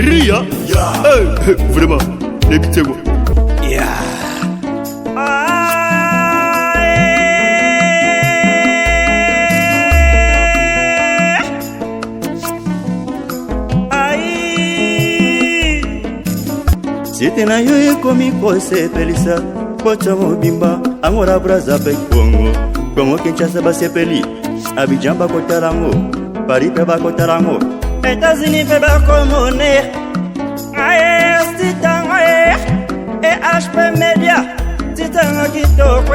Ria. Hey, vraiment, nayebi te kwa. Site na yo ekomi kosepelisa poto mobimba, Angola, Braza mpe Kongo, Kongo Kinshasa basepeli, Abidjan bakotala yango, Paris mpe bakotala yango, États-Unis mpe bakomone. Aye, sitango EHP Media, sitango kitoko.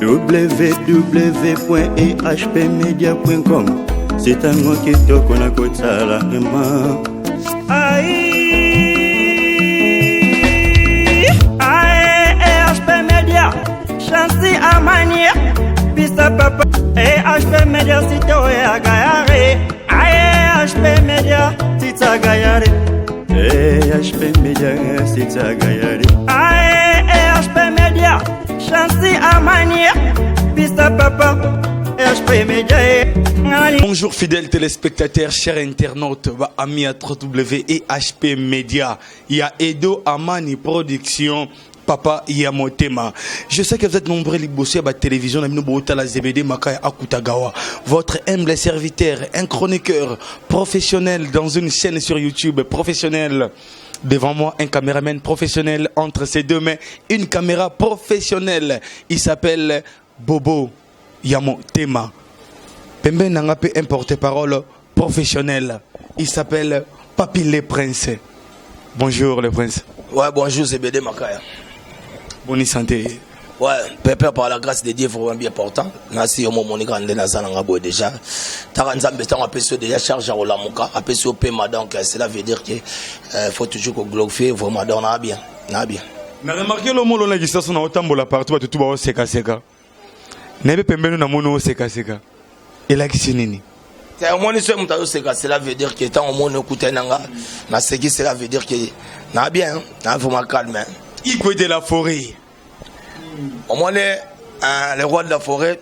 www.ehpmedia.com, sitango kitoko na kotala vraiment. Ai, ae, EHP Media, Chancy Amani, Pista Papa, EHP Media, sito ya Gayare, ae, HP Media, Tita Gayare, EHP Media, Tita Gayare, ae, EHP Media, Chancy Amani, Pista Papa, EHP Media. Bonjour fidèles téléspectateurs, chers internautes, ba amis à 3W Media. Il y a Edo Amani Production, Papa Yamotema. Je sais que vous êtes nombreux liboso ya télévision na bino botala Zebede Makaya Akutagawa, votre humble serviteur, un chroniqueur professionnel dans une chaîne sur YouTube professionnel. Devant moi, un caméraman professionnel, entre ses deux mains, une caméra professionnelle. Il s'appelle Bobo Yamotema. Pembe nanga pe un porte-parole professionnel. Il s'appelle Papi le Prince. Bonjour le prince. Ouais, bonjour Zébédé Makaya. Bonne santé. Ouais, pépère, par la grâce de Dieu, vraiment bien portant. Merci au moment où on est dans boye déjà. Tara Nzambe tango apesi yo déjà charge ya kolamuka, apesi yo pema, donc cela veut dire que faut toujours ko glorifier vraiment, donc na bien, na bien. Na remarqué lo molo na kisaso na otambola partout, bato tu baoseka seka. Nayebi pembeni na moni oseka seka. Elakisi nini? Te, omoni soki moto azoseka, cela veut dire que ntango omoni okutani na nga naseki, cela veut dire que na bien, na vraiment calme, hein. Igwe de la forêt. Omoni le roi de la forêt,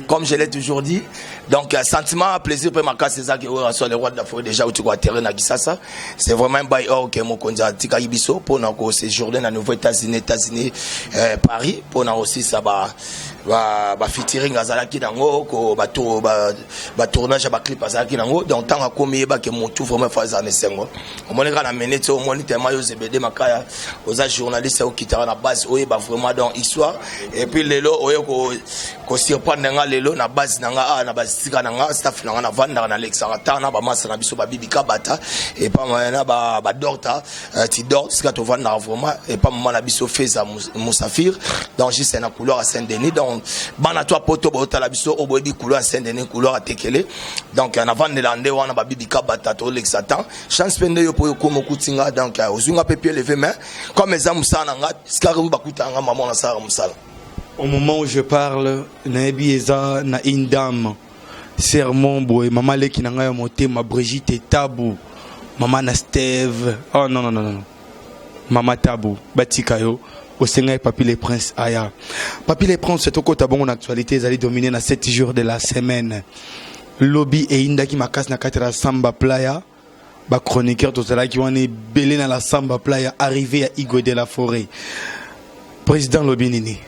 comme je l'ai toujours dit, donc sentiment plaisir mpe makasi ezaki oyo aswa le roi de la forêt déjà uti koatterrir na Kisasa. C'est vraiment un bail or ke mokonzi atikaki biso mpona koséjourner na nouveau États-Unis, Paris, mpona kosisa ba featuring azalaki nango, ko batournage ya baclip azalaki nango. Donc ntango akomi, yebake motu vraiment faut azala na esengo. Omoni kaka na minute oyo, omoni tema yo Zebede Makaya, oza journaliste, okitaka na base, oyeba vraiment donc histoire. Et puis lelo oye kosurprendre nga lelo na base na nga awa, na basika na nga, staff na nga, navandaka, nalekisaka ntango na bamasa na biso babibika bata epa na badorta tidor, sika tovandaka vraiment epa mama na biso Feza Musafir, donc juste na couloir ya Saint Denis. Donc bana to apoto bootala biso oyo boyebi couloir ya Saint Denis, couloir ya Tekele, donc navandela nde wana babibika bata, tolekisa temps. Chance mpe nde yo mpo okoma okuti nga, donc ozwi nga mpe pied levé, mais comme eza mosala na nga, sikaka bakutaka nga mama nasalaka mosala. Au moment où je parle, nayebi eza na une dame sermon boye, mama leki na ngai ya motema, Brigitte Tabu, mama na Steve. Oh non, non, non, non, mama Tabu, batika yo osengai Papi le Prince aya. Papi le Prince, tokota bongo na actualité ezali dominé na 7 jours de la semaine. Lobi eyindaki makasi na kati ya Samba Playa. Bachroniqueur tozalaki wana ebele na la Samba Playa, arrivé ya Igwe de la Forêt. Président lobi nini?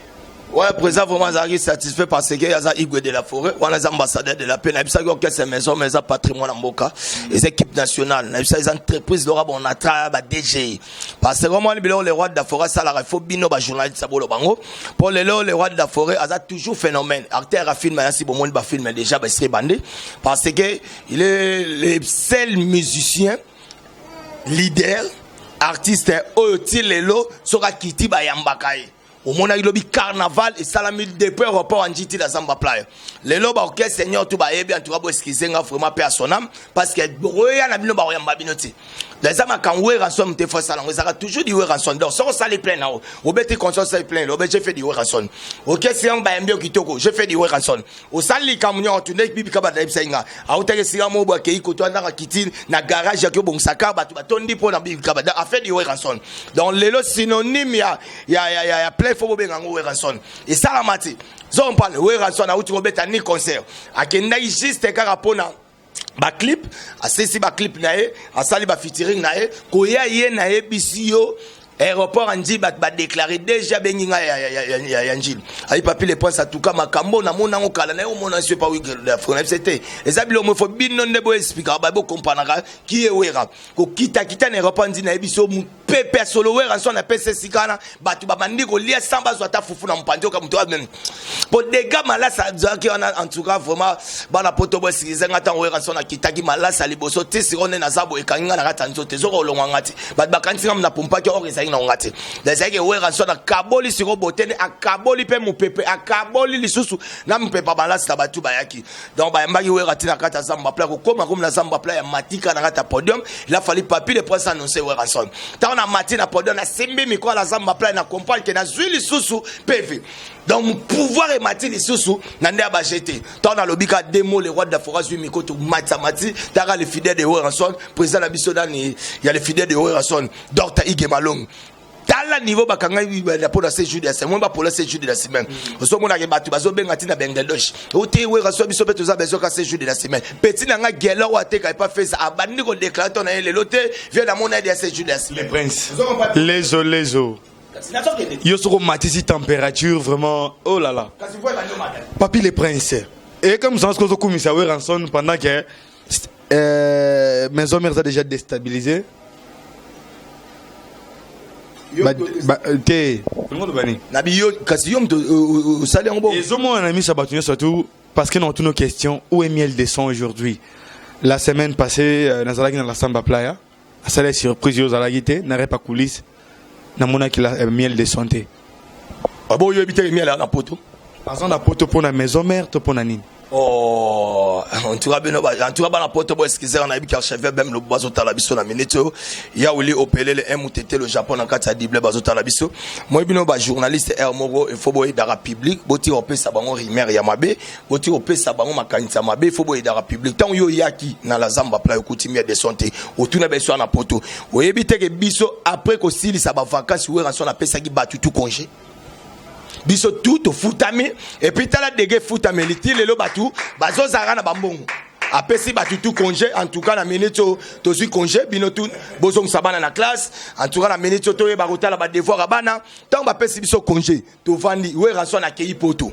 Ouais, président vraiment azalaki satisfait parce que aza Igwe de la Forêt wana, eza ambassadeur de la paix. Nayebisaki orchestre maison, mais eza patrimoine ya mboka, eza équipe nationale. Nayebisa eza entreprise loka bonatra ba DG, parce que omoni biloko le roi de la forêt asalaka, il faut bino bajournaliste boloba bango. Mpo lelo le roi de la forêt aza toujours phénomène, acteur ya film ayasi, bomoni bafilm déjà baesri bande, parce que il est le seul musicien leader artiste oyo ti lelo soki akiti bayambaka ye. Omonaki lobi carnaval esalami depuis aéroport ya Njiti na Zamba Playa. Lelo baorchestre nyonso bayebi. En tout cas boexcuse nga vraiment, mpe à son âme, parce que bokoya na bino, bakoyamba bino te. Eza makambo Werrason te, faut asala yango, ezalaka toujours di Werrason. Donc soki osali plein na obeti conscience, osali plein, obe j'ai fait di Werrason, orchestre yango bayambi yo kitoko, j'ai fait di Werrason. Osali likambo nyonso nde bibika badayebisai nga, autaki esika moko boye, akei koto andaka kiti na garage, yaki obongisaka, bato batondi mpo na bibika ba afait di Werrason. Donc lelo synonyme ya plein, faut bobenga yango Werrason. Esalama te, zo comprendre. Werrason auti kobeta ni concert, akendaki juste kaka mpona Baclip, asilisi baclip na ye, asali bafeaturing na ye. Koya ye, nayebisi yo, aéroport ya Ndjili, bato badéclaré déjà. Bengi ngai ya Ndjili, ayi Papi le Prince. Atuka makambo namona yango kala na ye, omona so epa wigre te. Eza biloko mo fo bino nde boexplikaka, ba bokompranaka ki ewera kokitakita na aéroport Ndjili. Nayebi so pepe ya solo Wera so napesa esika wana, bato babandi kolia sans bazwa ata fufu na mopanzi. Oka moto meme po dega malasi azwaki wana. En tout cas, vraiment, bana Poto, boesikilize nga. Ntango Wera so nakitaki malasi ya liboso te, sikoyo nde naza boye, ekangi nga na kati ya nzoto, ezoka olongwa nga te. Bato bakanisi nga na pompaki, or ezalaki na nga te. Ezalaki Wera so nakaboli sikoyo botene, akaboli mpe mopepe, akaboli lisusu na mopepe malasi na bato bayaki. Donc bayambaki Wera ti na kati ya Zamba Pla. Kokóma komi na Zamba Pla ya matika na kati ya podium, il a fallu Papi le Prince annonce Werrason. Ntango na mati na podium, nasimbi mikro na Zamba Pla, na comprendre ke nazwi lisusu PV, donc pouvoir emati lisusu na nde ya bajete. Ntango nalobi ka deux mots, le roi de la forêt azwi micro, tomatisa mati taka le fidèle de Werrason, président na biso nani ya le fidèle de Werrason, Dr Ige Malongo. Tala niveau bakanga mpo na 7 jours de la semaine, bapola 7 jours de la semaine. Ozomonaka bato bazobenga ntina Bangladesh ote Wera so biso mpe toza besoin ka 7 jours de la semaine. Petit na nga gelo oyo ateka epa fesa, abandi kodéclarer to na ye lelo te, vie namona ye ya 7 jours de la semaine. Le Prince, lezo lezo yo soko matisi température, vraiment, oh là là. Papi le Prince, et comme ça ozokumisa Werrason pendant que Maison Mère a déjà déstabilisé te. Nabi yo, kasi yo moto osali yango bo. Ezomona na miso ya bato nyonso, surtout parce que dans toutes nos questions, où est Miel de Son aujourd'hui? La semaine passée, nazalaki na la Samba Playa, asala surprise, yo ozalaki te na repa coulisse, namonaki Miel de Son te. Abo oyebi te Miel na Poto? Aza na Poto mpo na Maison Mère to mpo na nini? Oh, en tout cas bino, en tout cas bana Poto, bo excusez, na yebi archevêque bem lo bazotala biso na minute oyo, ya wili opelele un mutete le Japon na kati ya dible bazotala biso. Moi bino ba journaliste air moko, il faut boyedaka public, boti opesa bango rumeur ya mabe, boti opesa bango makanisi ya mabe. Il faut boyedaka public. Ntango yo oyaki na la Zamba Pla, okuti Miel de Son te. Otuna biso na Poto, oyebi te ke biso après kosilisa bavacances, Werrason apesaki bato tout congé, biso tout tofutami. Et puis tala dege efutameli ti lelo, bato bazozalaka na bambongo. Apesi bato tout congé. En tout cas na minute oyo tozwi congé, bino tout bozongisa bana na classe. En tout cas na minute oyo toyeba kotala badevoir ya bana. Ntango bapesi biso congé, tovandi. Werrason akei Poto.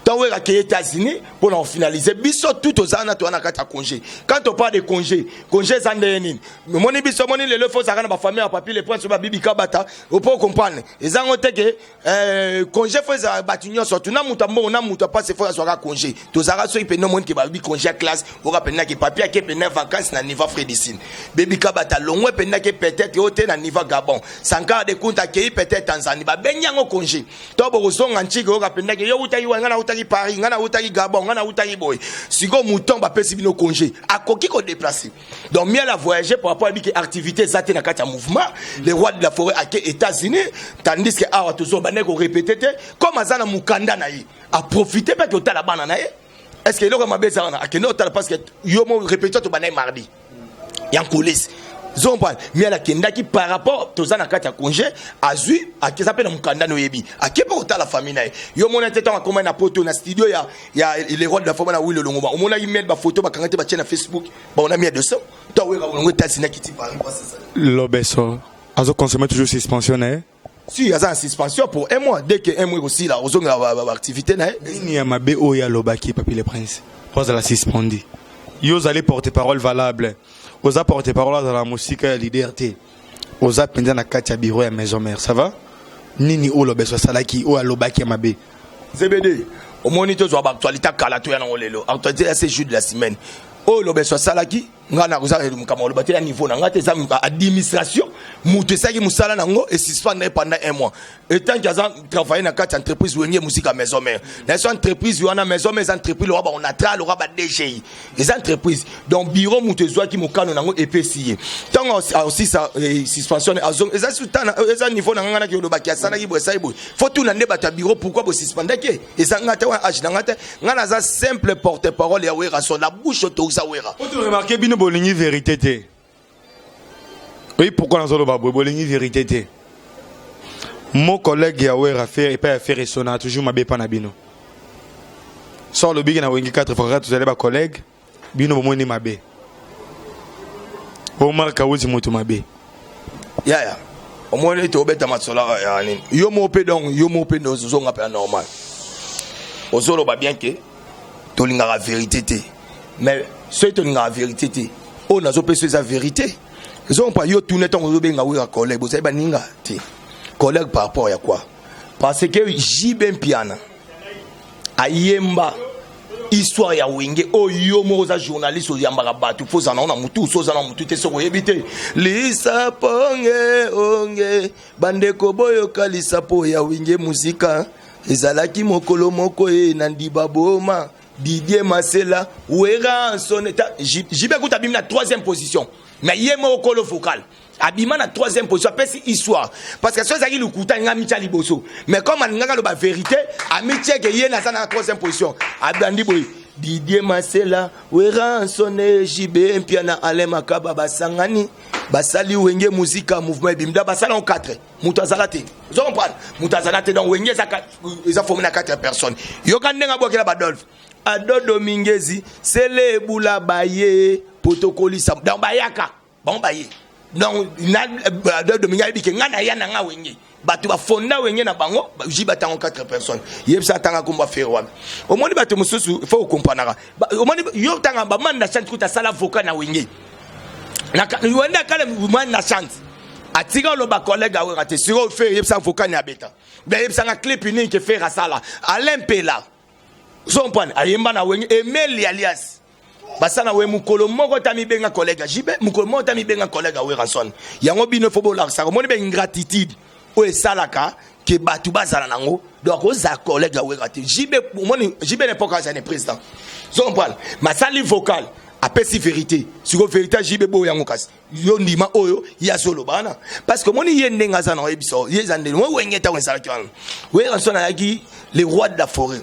Ntango Wera akei États-Unis mpona kofinalize, biso tout toza wana, toza na kati ya congé. Quand on parle de congé, congé eza ndenge nini? Omoni biso, omoni lelo fo ozalaka na bafamille ya Papi le Prince, babibika bata opo comprendre. Ezango te ke congé fo ezala bato nyonso tu, na moto ya mbongo, na moto apasi, fo azwaka congé. Tozalaka soki pene omoni ke balobi congé ya classe, oka pendaki Papi ake pene vacance na niveau Fredicine, bebika bata longwe pendaki peut-être oyo te na niveau Gabon, Sankara de Kunta akei peut-être Tanzanie, babengi yango congé. To bokozonga ntiki, oyoka pendaki yo utaki wa, ngai nautaki Paris, ngai nautaki Gabon, ngai nautaki boye. Sikoyo mouton bapesi bino congé, akoki kodéplacer. Donc Miel a voyagé par rapport à biki activité eza te na kati ya mouvement. Le roi de la forêt ake États-Unis, tandis que awa tozobandaki korépéter te. Comme aza na mokanda na ye, aprofite mpe totala bana na ye. Est ce que eloko ya mabe eza wana? Akende otala, parce que yo mo répétition tobandaki mardi ya nkolesi zompa. Miel akendaki par rapport toza na kati ya congé, azwi akeza mpe na mokanda na oyebi, ake mpe kotala famille na ye. Yo mona te, ntango akomai na Poto, na studio ya le roi de la forêt na Wilo Longoma, omonaki Miel, bafoto bakanga te, batie na Facebook, baona Miel de Son. To aweka bolongo États-Unis, akiti Paris. Lobeso azoconsommer toujours suspension na ye? Si, aza en suspension pour un mois. Dès que un mois ekosila, ozongela baactivité na ye. Nini ya mabe oyo alobaki, Papi le Prince, po azala suspendi? Yo ozali porte parole valable, oza porte parole, azala mosika ya leader te, oza mpenza na kati ya bureau ya Maison Mère. Ça va, nini oyo Lobeso asalaki, oyo alobaki ya mabe? Zbd, omoni, tozwa baactualité kala, toya nango lelo. Actualité ya 7 jours de la semaine, oyo Lobeso asalaki, nga na koza makambo aloba te ya niveau na nga te. Eza administration moto esalaki mosala nango, esuspendre pendant un mois, etanke aza travaille na kati ya entreprise Wenge Musica Maison Mère. Na so entreprise wana, Maison Mère eza entreprise loka baonatra, loka ba DGI, eza entreprise. Donc bureau moto ezwaki mokano nango, epesi ye ntango osisa suspension, eza eza niveau na nga naki olobaki asalaki boye, esali boye. Fo tuna nde bato ya bureau pourquoi bosuspendaki. Eza nga te wana, age na nga te. Nga naza simple porte parole ya Werason, la bouche autorise Wera. Remarque, bino bolingi vérité te. Oui, pourquoi nazoloba boye? Bolingi vérité te. Mon collègue ya Wera faire epai ya Ferre esona toujours mabe epa na bino. So alobiki na Wenge 4 fois, tozali bacollègue, bino bomoni mabe. Omar Kawuzi moto mabe. Yaya, omoni ete obeta masolo ya nini, yo moko mpe, donc yo moko mpe ozonga mpe ya normal. Ozoloba bien ke tolingaka vérité te, mais soki tolingaka vérité te, oyo nazopesa eza vérité. Ezompa yo tuna, ntango ozobenga Wera collègue, bozali baninga te. Collègue par rapport ya quoi? Parce que JB Mpiana ayemba histoire ya Wenge. Oyo yo moko oza journaliste, oyambaka bato, fo ozala nango na mutu. So oza na mutu te, soki oyebi te lisapo onge onge, bandeko boyoka lisapo ya Wenge Muzika. Ezalaki mokolo moko ye na Ndiba Boma, Didier Masela, Werrason. JB kuta abimi na troisième position, mais ye moko kolo vocal abima na troisième position, apesi histoire. Parce que so ezalaki lokuta, alinga amitia liboso, mais comme alingaka aloba vérité, amitieke ye naza na troisième position. Abandi boye: Didier Masela, Werrason, JB Mpiana, Alain Makaba, basangani, basali Wenge Muzika, mouvement ebimi. Da basala ngo 4, moto azala te. Ozo comprendre? Moto azala te. Donc Wenge eza formé na 4 personnes. Yoka ndenge abwakela badolphe ado Domingezi, sele ebula baye potokolisa. Donc bayaka bango baye. Donc na Domingue ayebi ke ngai naya na nga Wenge, bato bafonda Wenge na bango. Ji batango 4 personnes, yebisa atanga kombo affaire wana. Omoni, bato mosusu faut okompranaka. Omoni, yo tanga bamanda chante, kuta asala vocal na Wenge wende akala manda chante, atika oloba collègue awera te. Sikoyo Ferre, yebisa vocal ni abeta, yebisanga clip nini ke Ferre asala. Alain Mpela, so comprendre, ayemba na Wenge. Emeli alias basala we mokolo moko ta mibenga collègue JB, mokolo moko ta mibenga collègue Werrason. Yango bino fo bolakisaka. Omoni ba ingratitude oyo esalaka ke bato bazala nango. Donc ozala collègue ya Wera te. JB, omoni, JB n'époque azali président, so comprendre, masali vocal, apesi vérité. Sikoyo vérité ya JB boyo yango, kasi yo ndima oyo ye azoloba wana, parce que omoni ye ndenge aza na oyebisa ye eza ndenge mo Wenge. Ntango ezalaki wana, Werrason azalaki le roi de la forêt.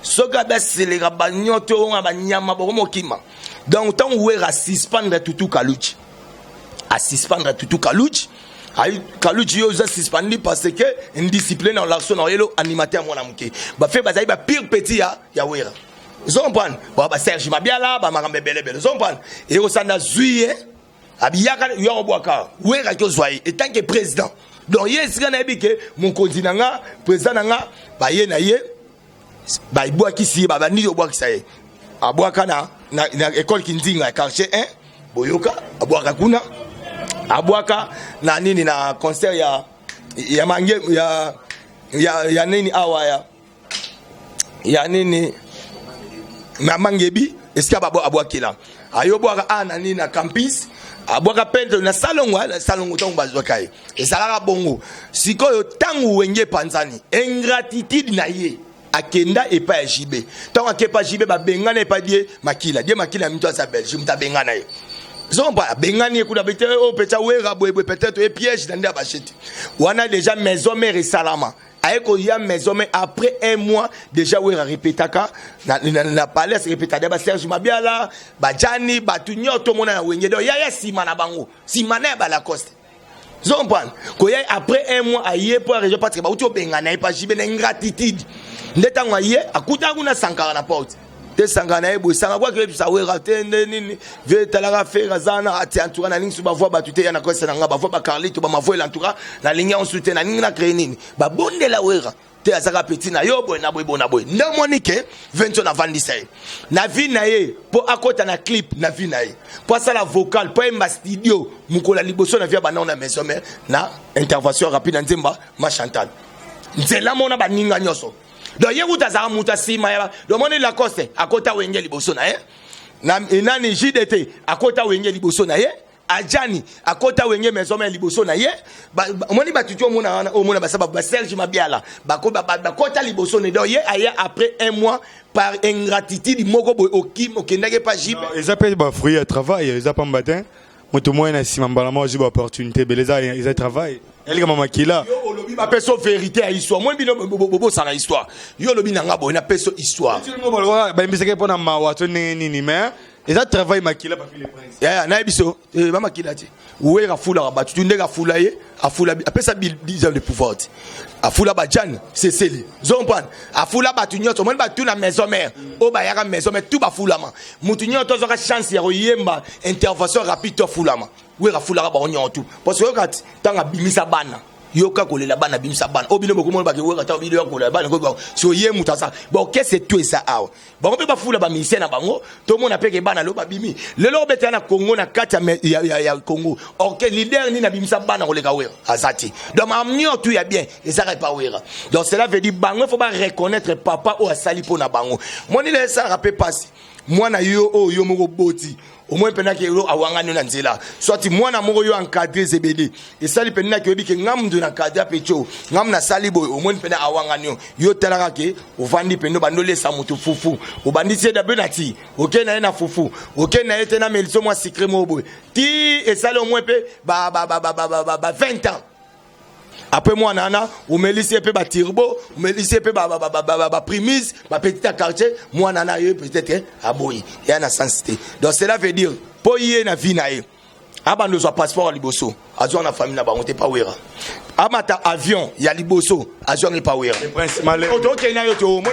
Soki abaseleka banyoto oyo banyama bokomokima. Donc ntango Wera asuspendre Tutu Kaluji, asuspendre Tutu Kaluji, ayi Kaluji, yo oza suspendu parce que indiscipline na olakso na oyelo animateur mwana moke. Bafe bazali bapire petit ya Wera, ozo comprendre? Baserge Mabiala, bamakambo ebelebele, ozo comprendre? Ekosanda zwi ye, abiyaka yo akobwaka Wera ki ozwa ye etant que président. Donc ye esika nayebi ke mokonzi na nga, président na nga, baye na ye, babwakisi ye, babandi kobwakisa ye. Abwaka na école Kindinga ya quartier 1, boyoka, abwaka kuna, abwaka na nini, na concert ya mange ya nini awa, ya nini na Mangebi, esika abwakela. Ayobwaka a na nini, na campus, abwaka pente na Salongo, na Salongo. Ntango bazwaka ye, ezalaka bongo. Sikoyo ntango Wenge epanzani, ingratitude na ye, akenda epai ya JB. Ntango ake epai JB, babengana epai Die Makila. Die Makila ya mito aza Belgique, moto abengana ye. Ozompa, abengani ye kuna bete oyo peta Wera boyeboye, peut-être oye piège na nde ya bashete wana. Déjà Maison Mère esalama, aye koya Maison Mère après un mois. Déjà Wera répétaka na palais, répétaka baserge Mabiala, bajani, bato nyonso omona na Wenge. Donc yaya nsima na bango, nsima na ya balacoste, ozocomprendre? Koya après un mois, aye mpo ya région, parce que bauti obengana ye pa JB na ingratitude. Nde ntango aye, akutaka kuna Sankara na porte te. Sankara na ye boye, Sanga kwaki oyebisa Wera te nde nini vie etalaka Ferre aza na ati. En tout cas nalingi so bavoi bato te ya na kosa na nga, bavoi bacarlito, bamavoela. En tout cas nalingi yango su te, nalingi na créer nini. Babondela Wera te, azaka petit na yo boye na boye, boye na boye. Nde omoni ke Venso navandisa ye na vie na ye mpo akɔta na clip, na vie na ye mpo asala vocal, mpo ayemba studio. Mokolo ya liboso na vie ya banao na Maison Mère, na intervention rapide na nzemba ma Chantal, nzela mona baninga nyonso. Donc ye kuta azalaka moto asima ya. Donc omoni, Lacoste akɔta Wenge liboso na ye, nani, JDT akɔta Wenge liboso na ye, Ajani akɔta Wenge Maison Mère liboso na ye. Omoni bato ti omona wana, omona basaba baserge Mabiala bakɔta liboso ne. Donc ye aya après un mois par ingratitude moko boye, okendaki epa JB. Eza mpe bafruit ya travail, eza pamba te moto moko na nsima mbala moko azwi baopportunité ebele. Eza travail, elikama makila. Yo olobi bapesa vérité ya histoire. Moi bino bobosana histoire. Yo olobi na nga boye, napesa histoire. Bayembisaki mpo na mawa to ndenge nini, mais Eza travail makila, Papi le Prince. Yaya, nayebi so bamakila te. Wera afulaka bato tu ndenge afula ye, afula, apesa 10 ans de pouvoir te, afula bajane seseli zompane, afula bato nyonso. Omoni bato na maison mère oyo bayaka maison mère, tu bafulama. Motu nyonso azwaka chance ya koyemba intervention rapide to afulama. Wera afulaka bango nyonso tu, parce que oyoka ti ntango abimisa bana, yoka kolela bana, abimisa bana oyo bino bokomona bake Wera. Ntango bino yoka kolela bana, so ye moto aza baorchestre to eza awa, bango mpe bafula bamusicien na bango. Tomona mpe ke bana lelo babimi lelo obetela na Congo, na kati ya Congo, orchestre leader nini abimisa bana koleka Wera? Aza te. Donc makambo nyonso ya bien ezaka epa Wera. Donc cela veut dire bango faut bareconnaître papa oyo asali mpo na bango. Moni le esalaka mpe pasi, mwana yo oyo yo moko boti, omoi mpendaki elo awangani na nzela, soit mwana moko yo encadre Zebede, esali mpendaki oyebi ke nga mundu na encadre ape tio, nga mundu nasali boye, omoni mpenda awangani yo. Yo talaka ke ovandi mpenda, obandi olesa motu fufu, obandi tie dabe na ti okei na ye na fufu, okei na ye te na meliso mwa sucré moko boye, ti esali omoi mpe ba 20 ans après, mwana wana omelisi ye mpe baturbo, omelisi ye mpe baprimise, bapetit ya quartier, mwana na ye peut-être aboyi eya na sens te. Donc cela veut dire mpo ye na vie na ye abanda ozwa passeport ya liboso, azwaka na famille na bango te, pa Wera. Amata avion ya liboso, azwanga epa Wera. Tokende na yo to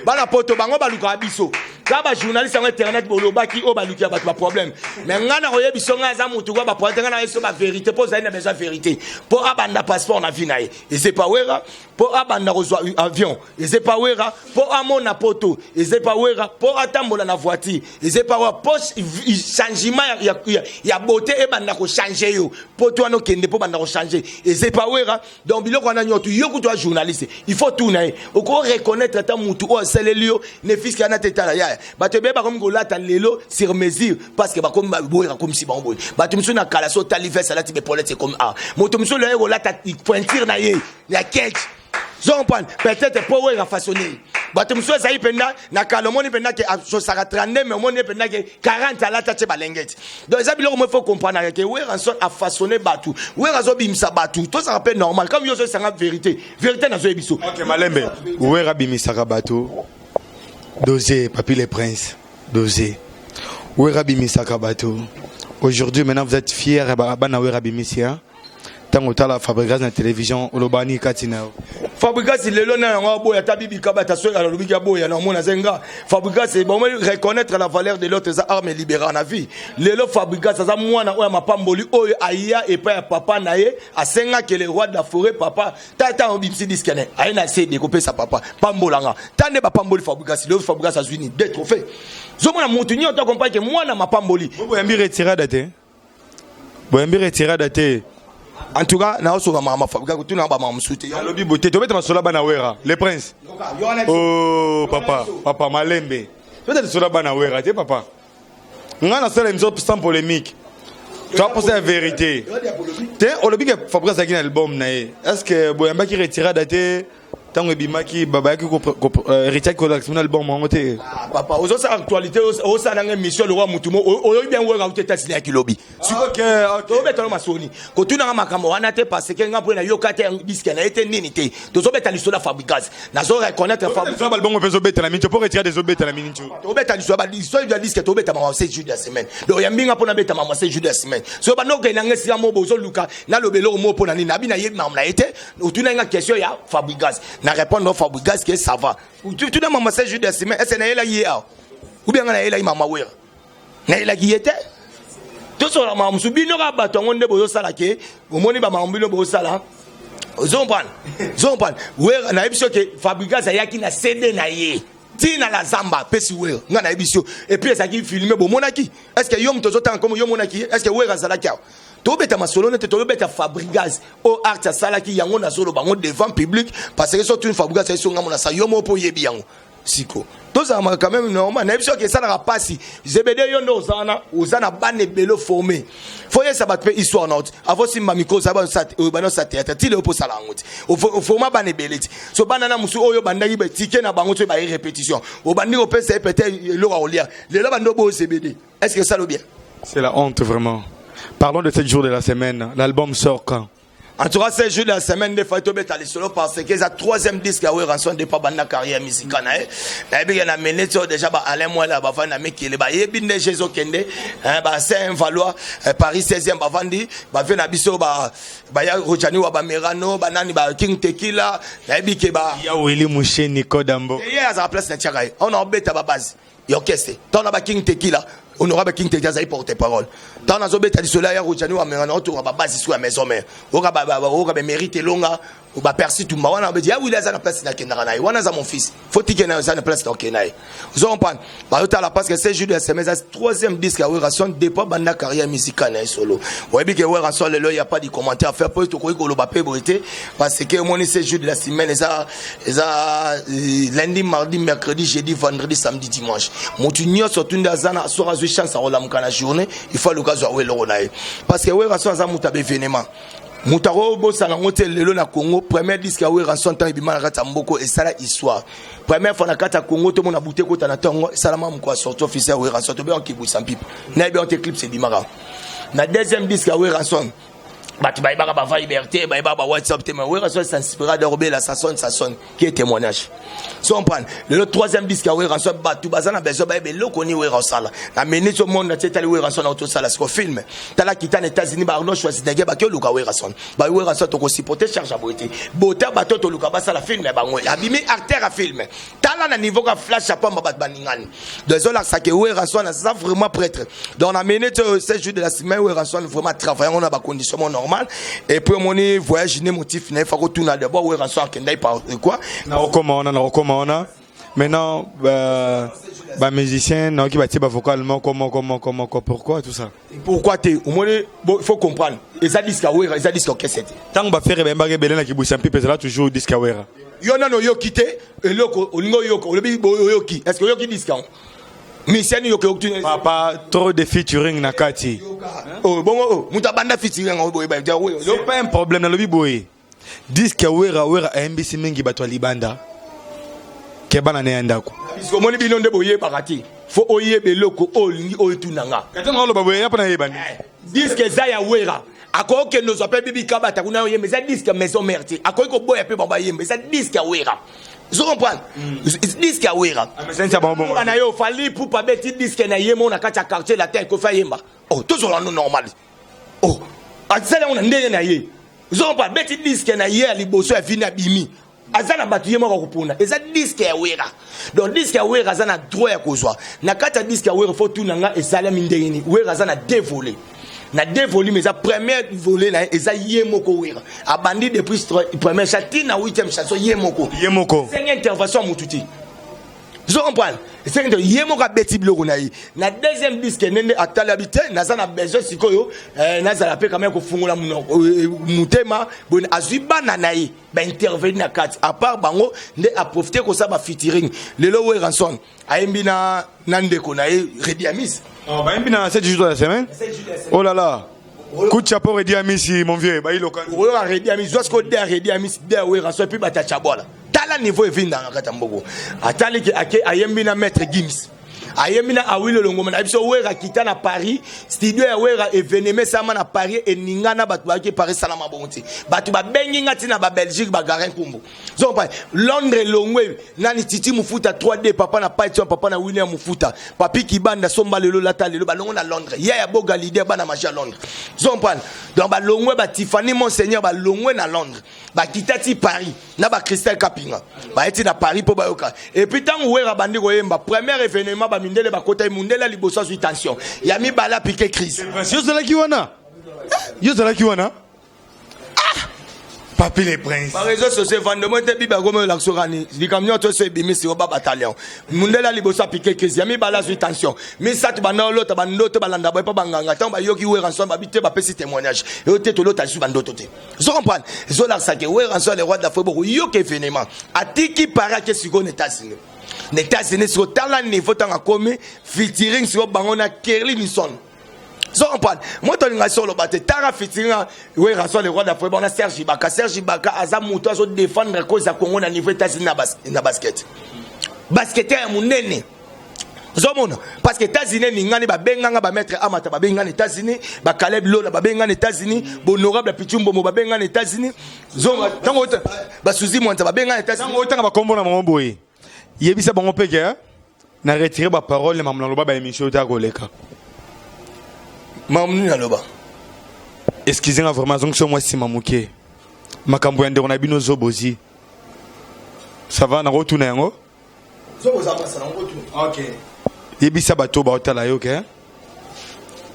bana poto, bango balukaka biso kaka bajournaliste yango internet. Bolobaki oyo baluki ya bato baproblème, mais ngai na koyebi so ngai aza motu kwa baproblème te. Ngai na yeso bavérité, mpo ozali na besoin vérité. Mpo abanda passeport na vie na ye, eza epa Wera. Mpo abanda kozwa avion, eza epa Wera. Mpo amona poto, eza epa Wera. Mpo atambola na voiture, eza epa Wera. Mpo changement ya beauté ebanda kochange yo, mpo to wana okende, mpo banda kochange, eza epa Wera. Donc biloko wana nyonso, yo kutu ya journaliste, il faut tuna ye, oko reconnaître ata mutu oyo asaleli yo ne fiske wana te. Tala yaya, bato ebeye bakomi kolata lelo sur mesure parce que bakomi boyeka komisi bango boye. Bato mosusu na kala so otali veste alati bepolete ekomi a moto mosusu loye kolata pointure na ye ya ketch, zompane peut-être mpo oyo façonné. Bato mosusu ezali mpenza na kala, omoni mpenza ke asosaka 32, mais omoni mpenza ke 40 alata tie balengeti. Donc eza biloko mo faut comprendre ke Werrason afaçonné bato, Wera azobimisa bato. Tozalaka mpe normal comme yo ozosanga vérité, vérité nazoyebi so. Ok, malembe. Wera abimisaka bato, dosé. Papi le Prince, dosé. Wera abimisaka bato. Aujourd'hui maintenant vous êtes fier, bana Wera abimisi, hein? Ntango otala Fabregas na télévision, olobani kati na yo? Fabregas lelo na yango aboya ata bibika bata soki alobiki aboya na omona aze nga Fabregas. Bon, reconnaître la valeur de l'autre eza arme libérale na vie. Lelo Fabregas aza mwana oyo ya mapamboli, oyo aya epai ya papa na ye, asengaki le roi de la forêt: "Papa, tata obimisi disque ne aye na sede kopesa papa, pambolanga." Ta nde bapamboli Fabregas. Lelo Fabregas azwi ni deux trophées. Zomona motu nyonso akomprendre ke mwana mapamboli. Boyambi retirada te, boyambi retirada te. En tout cas naosoka makambo Fabregas, kotuna bamaka mosusu te. Alobi boye te, tobeta masolo bana Wera. Le Prince, oh papa, papa, malembe, tobeta lisolo bana Wera te. Papa, ngai nasala émission sans polémique, toaposa ya vérité te. Olobi ke Fabregas azalaki na album na ye. Est ce que boyambaki retirada te? Ntango ebimaki, bayaki retiaki kolakisa na album yango te? Papa, ozosala actualité, osala nanga émission lokwa mutu mo oyobi bien. Wera uti Etats-Unis, yaki lobi. Tozobeta no masoni, kotunanga makambo wana te, parce que nga mpo nayoka te disque na ye te nini te. Tozobeta lisolo ya Fabregas, nazo reconnaître. Balbongo mpe ezobeta na miniti mpo retirade ezobeta na miniti. Tobeta lisolo ya disque, tobeta makambo 7 jours de la semaine. Donc yambinga mpo nabeta makambo 7 jours de la semaine. So bando okende nanga esika mo bozoluka naloba eloko mo mpo na nini, nabi nayebi makambo na ye te. Otuna nga question ya Fabregas, na répondre Fabregas que ça va. Tuna mama 7 jours de la semaine, ese nayelaki ye awa ou bien nga nayelaki mama Wera? Nayelaki ye te. Tosola makambo mosusu. Bino kaka bato yango nde bozosala ke omoni bamakambo bino bozosala. Ozomprendre, ozomprendre. Wera, nayebi so ke Fabregas ayaki na CD na ye ntina la zamba, apesi Wera. Ngai nayebi so, et puis ezalaki filme, bomonaki. Est ce que yo moto ozotanga komo yo monaki? Est ce que Wera azalaki awa? Tobeta masolo nete, tobeta Fabregas oyo art asalaki yango. Nazoloba yango devant public parce que so tuni Fabregas ayeso ngambo na sa yo moko mpo oyebi yango. Siko tozalaka quand même normal. Nayebi soki esalaka mpasi. Zebede, yo nde oza wana, oza na bana ebele formé, fo yesa bato mpe histoire na oti avo simba micro bana osala théâtre ti lelo mpo osala yango ti oforma bana ebele ti so bana na mosu oyo obandaki batike na bango so baye répétition, obandi kopesa ye peut-être eloko ya kolia. Lelo bandi oboyo Zebede, est ce que esala bien? C'est la honte vraiment. Parlons de 7 jours de la semaine. L'album sort quand? En tout cas, 7 jours de la semaine nde fai tobeta lisolo, parce que eza troisième disque ya Werrason depuis abanda carrière musicale na ye. Nayebi ke na minute oyo déjà ba Alain Mwela bavandi na mikili, bayebi nde je ezokende, ba Saint Valois, Paris 16e, bavandi bavie na biso, baya Rojani wa Bamerano, banani, ba King Tekila. Nayebi ke ba Ya Weli Musheni Kodambo. Ye azala place na tiaka ye, ona obeta babase ya orchestre. Ntango na ba King Tekila, honorable King Tekila azali porte parole. Ntango nazobeta lisolo ya Rojani wa Merano, otonga babase siko ya maison mare, oyoka bamérite elonga, bapersi tumba wana, obeti ya Wili aza na place nakendaka na ye wana, aza mon fils, faut tike na aza na place na okende na ye. Ozo comprendre? Bazotala parce que 7 jours de la semaine eza troisième disque ya Werrason depuis banda carrière musicale na ye solo. Oyebi ke Werrason lelo, ya pas de commentaire à faire, po tokoki koloba mpe boye te, parce que omoni, 7 jours de la semaine eza lundi, mardi, mercredi, jeudi, vendredi, samedi, dimanche. Motu nyonso tunde aza na soki azwi chance akolamuka na journée, il faut aluka azwa o eloko na ye, parce que Werrason aza moto ya baévénement. Moto akobosana yango te. Lelo na Congo, premier disque ya Werrason, ntango ebima na kati ya mboko, esala histoire. Première fois na kati ya Congo tomona bute ekota na ntongo, esalama moko ya sortie officielle ya Werrason, tobe kibwisa mpipa, nayebi yango te, clips ebimaka. Na deuxième disque ya Werrason, bato bayebaka bava liberté, bayebaka ba WhatsApp te, mais Werrason s'inspira de robela, ça sonne, ça sonne, qui est témoignage. So comprendre, lelo troisième disque ya Werrason, bato baza na besoin bayeba eloko nini Wera osala na minute au monde atie. Tali Werrason na otosala siko film, tala kita na États-Unis, ba Arnold Schwarzenegger baki oluka Werrason, ba Werrason tokosupporter charge ya boye te. Bota bato toluka basala film ya bango, abimi acteur ya film. Tala na niveau ka flash ya pamba, bato baningani. Donc ezolakisa ke Werrason aza vraiment prêtre. Donc na minute oyo, 7 jours de la semaine, Werrason vraiment travaille yango na bacondition mo normal. Et puis omoni voyage ne motif na ye, fa kotuna d'abord Werrason akendai par quoi. Nakokoma wana, nakokoma wana. Maintenant, bamusicien naoki batie bavocal moko moko moko moko, pourquoi tout ça? Pourquoi te? Omoni, bon, il faut comprendre, eza disque ya Wera, eza disque orchestre te. Ntango bafere bayembaka ebele na kibwisa mpipe, ezala toujours disque ya Wera. Yo nano oyoki te eloko olingi oyoka, olobi boye oyoki. Est ce que oyoki disque yango? Musicien yoki oyoki? Papa, trop de featuring na kati. Oh, bongo oh, moto abanda featuring yango boye. C'est pas un problème. Nalobi boye, disque ya Wera, Wera ayembisi mingi bato ya libanda ke bana na ya ndako. Puisque omoni, bino nde boyebaka te, fo oyeba eloko oyo olingi oyo etunanga. Kati nga oloba boye ya mpo nayeba. Disque eza ya Wera, akoki okende ozwa mpe bibika bata kuna oyemba, eza disque maison mère te. Akoki koboya mpe bango bayemba, eza disque ya Wera. Ozo comprendre? Disque ya Wera na yo, Fally Ipupa abeti disque na ye mo na kati ya Quartier Latin, ekofi ayemba. Oh, tozala no normal. Oh, asali yango na ndenge na ye. Ozo comprendre? Abeti disque na ye ya liboso ya vini, abimi, aza na bato ye moko akopona. Eza disque ya Wera, donc disque ya Wera aza na droit ya kozwa na kati ya disque ya Wera. Fo tuna nga esalami ndenge nini. Wera aza na deux volets, na deux volume. Eza première volet na ye, eza ye moko Wera abandi depuis première chanson na huitième chanson, ye moko. Ye moko. Esengi intervention ya motu te. Ozo comprendre? Esengi ye moko abeti biloko na ye. Na deuxième disque, ndenge atali abi te, naza na besoin sikoyo, nazala mpe quand même kofungola motema boye, azwi bana na ye baintervenir na kati. À part bango nde aprofite kosala bafeaturing. Lelo Werrason ayembi na ndeko na ye Redi Amis. Oh, bayembi na 7 jours de la semaine. Oh là là, coup de chapeau, Redi Amisi, mon vieux bayiloka. Oyoka Redi Amis, zwa sikoyo de ya Redi Amis, de ya Werrason, et puis batacha bwala. Tala niveau evindaka na kati ya mboko. Ataliki ake ayembi na Maître Gims, ayembi na Awilo Longoma na biso. Wera kita na Paris, studio ya Wera, événement esalama na Paris, eningana, bato bayaki Paris, esalama bongo te. Bato babengi nga ntina Babelgique, bagarin nkumbu zopa Londres, elongwe nani, Titi Mufuta 3D, papa na Python, papa na William Mufuta, Papi Kibanda, somba lelo, lata lelo, balongo na Londres, ye ya boga leader, bana magie ya Londres, zompane. Donc balongwe batifani Monseigneur, balongwe na Londres, bakita ti Paris na bacristel Kapinga, bayeti na Paris mpo bayoka. Et puis ntango Wera bandi koyemba, premier événement, bamindele bakota ye, mundele ya liboso azwi tension, ya mibale apike crise. Yo ozalaki wana? Yo ozalaki wana, Papi le Prince? Baréseau sociaux evandemo te, bibi akomi olakisa okani likambo nyonso so ebimisi yo babatalion. Mundele ya liboso apike crise, ya mibale azwi tension, misato banda olota bandoto, balanda boye mpo banganga. Ntango bayoki Werrason, babi te, bapesi témoignage eyo te, tolota lisusu bandoto te. Ozo comprendre? Ezolakisa ke Werrason, le roi de la forêt, bokoyoka événement. Atiki Paris, ake sikoyo na États-Unis. Na États-Unis sikoyo, tala niveau ntango akomi featuring sikoyo bango na Kerly Nison. Zo comprendre? Moto alinga so oloba te, tara featuring Werrason, le roi de la forêt, bona Serge Ibaka. Serge Ibaka aza moto azodéfendre cause ya Congo na niveau États-Unis na basket, basketteur ya monene. Ozomona, parce que États-Unis eningani, babenganga bamaître Amata, babengana États-Unis, baCaleb Lola babengana États-Unis, bohonorable Pichumbomo babengana États-Unis, zonga ntango basuzi Mwanza babengana États-Unis. Ntango otanga bakombo na bango boye, yebisa bango mpe ke na retire baparole mamu naloba baémission oyo koleka. Mamu nini naloba? Excuse nga vraiment, azongisi mwa nsima moke, makambo ya ndeko na bino Zobozi. Ça va, nakotuna yango. Ok. Yebisa bato baotala yo ke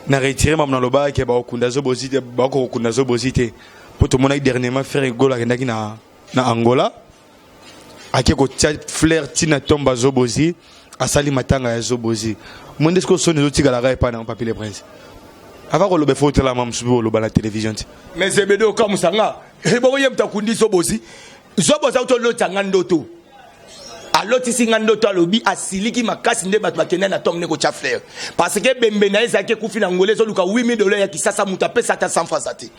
na retire mamu naloba ke bakokunda Zobozi te, bakokokunda Zobozi te, mpo tomonaki dernièrement Ferre Gola akendaki na Angola, ake kotia fleur ntina tomba Zobozi, asali matanga ya Zobozi. Mo nde sikoyo soni ezotikalaka epai na Papi le Prince. Ava koloba efo otalama mosusu mpe oloba na télévision te. Mais ebede okamusa nga, ebongo ye moto akundi Zobozi. Zobozi auti olotisa nga ndoto, alotisi nga ndoto, alobi asiliki makasi nde bato bakende na tombe ne kotya fleur, parce que ebembe na ye ezalaki ekufi na Ngola, ezoluka 8000 $ ya Kisasa, moto apesa ata 100 francs te.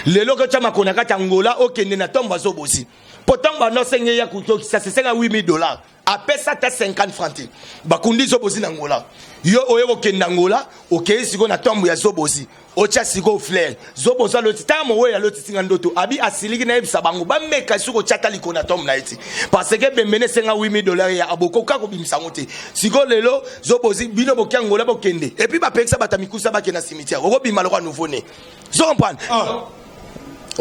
Lelo kotya makolo na kati ya Ngola, okende na tombe azobozi, po ntango bando osenge ya Kisasa esenga 8000 $, apesa ata 50 francs te. Bakundi Zobozi na Ngola, yo oye kokende na Ngola, okei sikoyo na tombe ya Zobozi, otya sikoyo fleur. Zobozi aloti, tala moweyi alotisi nga ndoto, abi asiliki, nayebisa bango bameka soki otya ata likolo na tombe na ye ti, parce que bembene esenga 8000 $ ya abokoka kobimisa yango te. Sikoyo lelo Zobozi, bino bokia Ngola, bokende, et puis bapekisa bato ya mikusa bakende na cimetière, okobima lokwa nouveau né. Zo comprendre?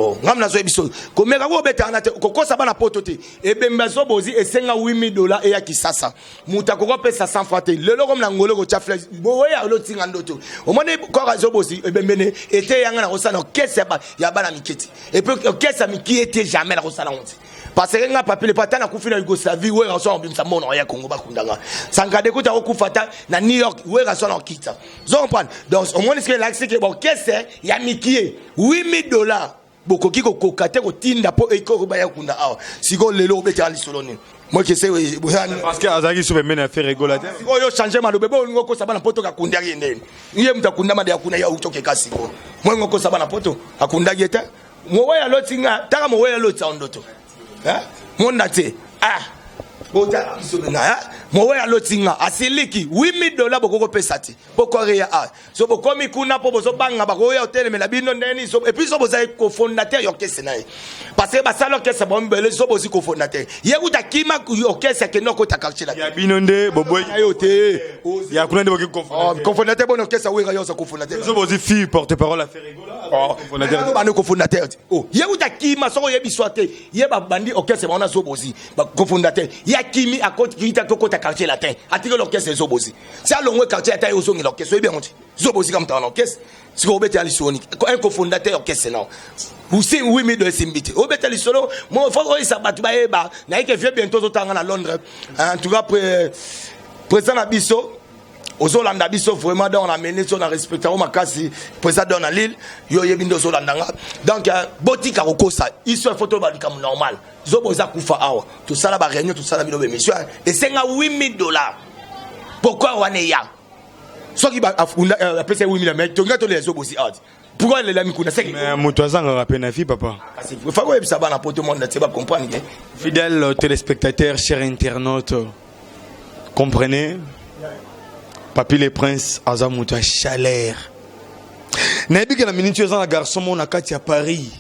Oh, ngam nazoyebi biso komeka ko obeta wana te, kokosa bana poto te. Ebembe azobozi esenga 8000 $ eya Kisasa, moto akoki opesa 100 francs te. Lelo komi na Ngolo kotya fleur boya, olotinga ndoto, omoni kaka Azobozi ebembene ete yanga na kosala orchestre ya bana mike te, et puis orchestre ya mike ete jamais na kosala yango te, parce que nga Papi Lepo, ata nakufi na Yougoslavie, Wera so akobimisa mbongo ya Kongo bakundanga. Sankade kuta akokufa ata na New York, Wera so na okita. Zo comprendre? Donc omoni soki elakisi ke baorchestre ya mikie, 8000 $ bokoki kokoka te kotinda mpo ekoko baya kunda awa. Sikoyo lelo obetaka lisolo nini? Mokese. Parce que azalaki so pembeni ya Ferre Gola te. Sikoyo change maloba, bo olingi okosa bana poto akundaki ye ndeni? Ye moto akundama de akuna ye auti okeka. Sikoyo molingi okosa bana poto akundaki ye te. Moweyi aloti nga, taka moweyi alotisa ndoto monda te. Ah, botala biso na moweyi aloti nga asiliki, 8000 $ bokoki kopesa te mpo koreya a so bokomi kuna mpo bozobanga bakoya otelemela bino ndeni. So et puis so bozali cofondateur ya orchestre na ye, parce que basala orchestre bomibele, so bozi cofondateur, ye kuta kima orchestre, akende okota quartier la Ya bino nde boboyi. Yo te. Ya kuna nde boki. Cofondateur bon orchestre wera, yo oza cofondateur. So bozi fille porte parole ya Ferre Gola. Bandi cofondateur te. Ye kuta kima, soko oyebi swa te, ye babandi orchestre bango na Zobozi cofondateur, ye akimi, akita kokota Quartier Latin, atikeli orchestre Zobozi. Si alongwe quartier ata ye ozongela orchestre, oyebi yango te. Zobozi ka moto na orchestre, sikoyo obetela lisolo nini? Un cofondateur orchestre nao usi 8000 esimbi te, obeta lisolo mo fo oyesa bato bayeba nayeke vie. Bientôt ozotanga na Londres. En tout cas, président na biso ozolanda biso vraiment, donc na mene so na respecte yango makasi. Président don na Lille, yo oyebi nde ozolanda nga. Donc botika kokosa iso, il faut toyeba likambo normal. Zobo eza kufa awa, tosala baréunion, tosala bino bémission, esenga 8000 $. Pourquoi wana eya soki apesa 8000? Mais tonga tolela Zobozi awa, pourquoi alelami kuna? Seke Mais moto azangaka mpe na vie, papa. Kasi fa koyebisa bana poto monde tie bacomprendre ke Fidèles téléspectateurs, chers internautes, comprenez, Papi le Prince aza moto ya chaleur. Nayebi ke na miniti oyo eza na garçon moko na kati ya Paris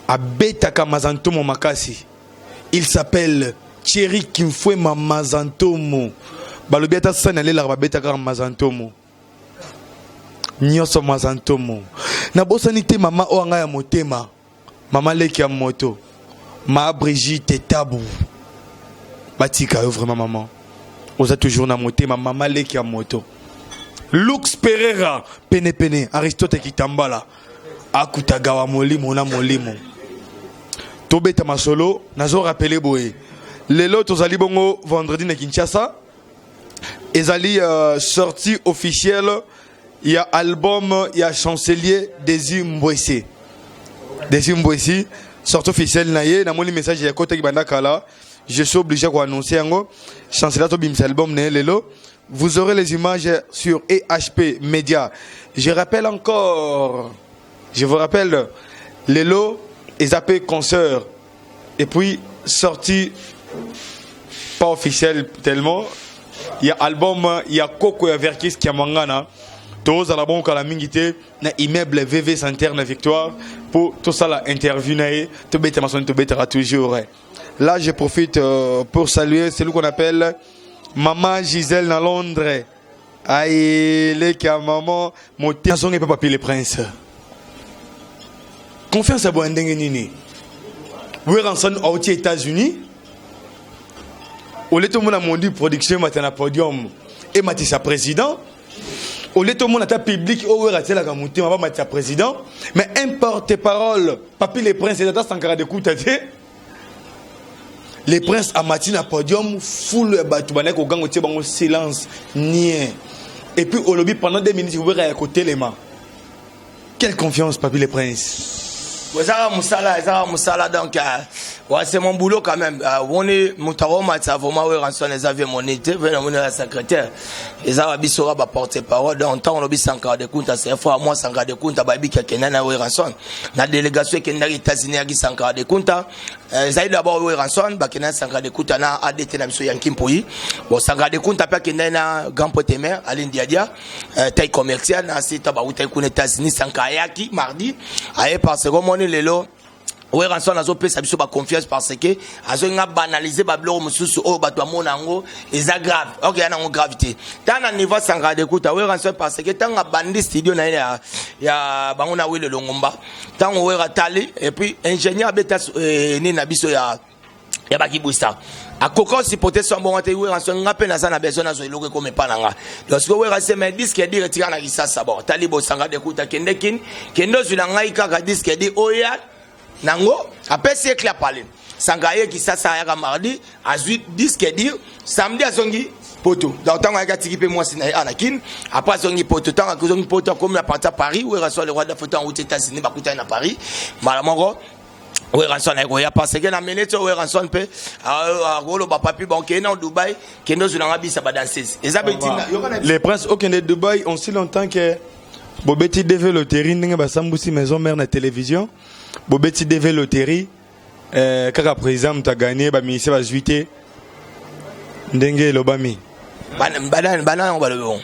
abetaka mazantomo makasi, il s'appelle Thierry Kimfwema Mazantomo. Balobi ata sani alelaka, babetaka mazantomo nyonso, mazantomo. Nabosani te mama oyo anga ya motema, mama leki ya moto, ma Brigitte Tabu, batika yo vraiment, mama oza toujours na motema, mama leki ya moto. Lux Pereira penepene, Aristote Kitambala akutagawa molimo na molimo. Tobeta masolo, nazorappeler boye, lelo tozali bongo vendredi na Kinshasa, ezali sortie officielle ya album ya chancelier Desi Mbwese. Desi Mbwesi, sortie officielle na ye. Namoni message ya kotaki banda kala, je suis obligé koannoncer yango. Chancelier tobimisa album na ye lelo, vous aurez les images sur EHP Media. Je rappelle encore, je vous rappelle, lelo eza mpe concert et puis sortie pas officielle tellement. Ya album ya Koko ya Verkis Kiamangana. Tozala bon kala mingi te na immeuble VV Center na Victoire pour tosala interview na ye, tobeta masoni, tobetaka toujours. Là, je profite pour saluer celui qu'on appelle Maman Gisèle na Londres. Aïe, leki ya maman motema zonge mpe Papi le Prince. Confiance ya boya ndenge nini? Werrason auti États-Unis, ole tomona Mondi Production emata na podium, ematisa président, ole tomona ata public oyo Wera atielaka motema bamatisa président, mais un porte parole, Papi le Prince, ata Sankara Dekuta te. Le Prince amati na podium, foule ya bato bandaki koganga, otie bango silence nie, et puis olobi pendant 2 minutes, Wera ya kotelema. Quelle confiance, Papi le Prince? Ezaka mosala, ezaka mosala. Donc ouais, c'est mon boulot quand même. Woni moto akomatisa vraiment Werrason, eza vie moni te ve namoni ya secrétaire, eza babiso ka baporte parole. Donc ntango olobi Sankara de Kunta, c'est fois moi Sankara de Kunta, bayebi akenda na Werrason na délégation ekendaki États-Unis. Yaki Sankara de Kunta, ezali d'abord Werrason, bakendaki Sankara de Kunta na ADT na biso Yanki Mpoi. Bon, Sankara de Kunta mpe akendaki na grand pote mare Aline Diadia, taille commerciale na sita. Bautaki kuna États-Unis. Sankara ayaki mardi, aye parce que omoni lelo Werrason azopesa biso baconfiance parce que azolinga banaliser babiloko mosusu oyo bato bamona yango eza grave. Ok, ya nango grave te. Ntango na niveau Sankara de Kuta, Werrason, parce que ntango abandi studio na ye ya bango na Wile Longomba, ntango Wera tali et puis ingénieur abeta nini na biso ya bakibwisa, akoka osupporter so mbongo te. Wera so nga mpe naza na besoin, nazwa eloko ekoma epa na nga. Donc sikoyo Wera se mais disque dur etika na Kisasa. Bon, tali bosanga Dekuta, kende kini, kende ozwila ngai kaka disque dur oya nango. Apesi ye clé pale. Sanga aye Kisasa, ayaka mardi, azwi disque dur, samedi azongi Poto. Donc ntango ayaki, atiki mpe mwasi na ye ana Kine. Après azongi Poto. Ntango azongi Poto, akomi à partir Paris. Wera so le roi d'Afrique auti États-Unis, bakutani na Paris mbala moko. Werrason aye koya parce que na minute oyo Werrason mpe akoloba: "Papi, bon, kende na Dubai, kende ozwilanga bisa badanseuse." Eza mpe ntina. Les Princes okende Dubai aussi longtemps que bobeti DV loterie, ndenge basambusi Maison Mère na télévision, bobeti DV loterie, kaka président moto aganye, baministre bazwi te ndenge elobami. Bana yango balobi bon.